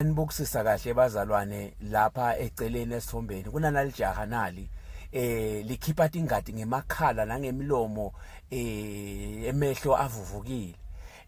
Nibukisisa kahle bazalwane lapha eceleni esithombeni kunanalijaha nali likhipha tingadi ngemakhala nangemilomo, emehlo avuvukile.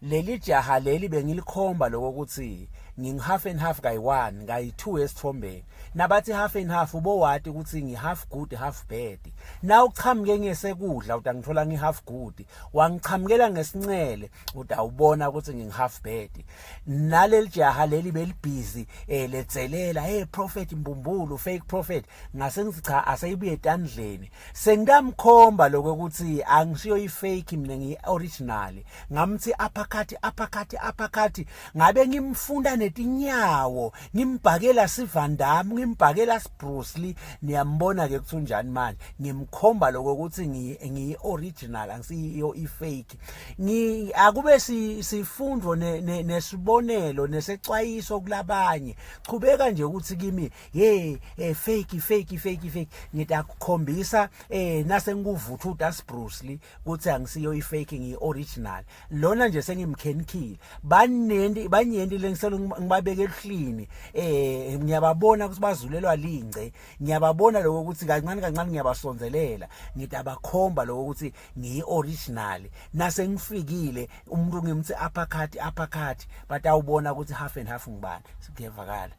Leli jaha leli bengilikhomba lokho ukuthi ngingu half and half kayi-1 kayi-2 esithombeni. Nabathi half and half, ubowati ukuthi ngi-half good, half bad. Na uchamuke ngesekudla utangithola ngi-half good, wangichamukela ngesincele utawubona ukuthi ngingu-half bad. Naleli jaha leli belibhizi letselela, "Hey prophet mbumbulu, fake prophet." Ngase ngithi cha, aseyibuye etandleni, sengikamkhomba lokho ukuthi angisiyo i-fake mina, ngiyi-original. Ngamthi uppercut, uppercut, uppercut, ngabe ngimfunda netinyawo, ngimbhakela siVan Damme, ngimbhakela siBruce Lee. Niyambona ke ukuthi unjani manje. Ngimkhomba lokho ukuthi ngiyi-original, angisiyo i-fake. Ngi akube sifundo nesibonelo nesecwayiso kulabanye. Chubeka nje ukuthi kimi, "Hey, fake, fake, fake, fake." Ngidakukhombisa nase ngikuvutha uDas Bruce Lee ukuthi angisiyo i-fake, ngiyi-original. Lona nje sengimkhenikile. Banenti banyenti lengiselo ngibabeke ehlini, ngiyababona ukuthi bazulelwa lingce. Ngiyababona lokho ukuthi kancane kancane ngiyabasonzelela, ngidabakhomba lokho ukuthi ngiyi-original. Nase ngifikile umuntu ngimthi uppercut, uppercut, batawubona ukuthi half and half ngibani. Kuyevakala.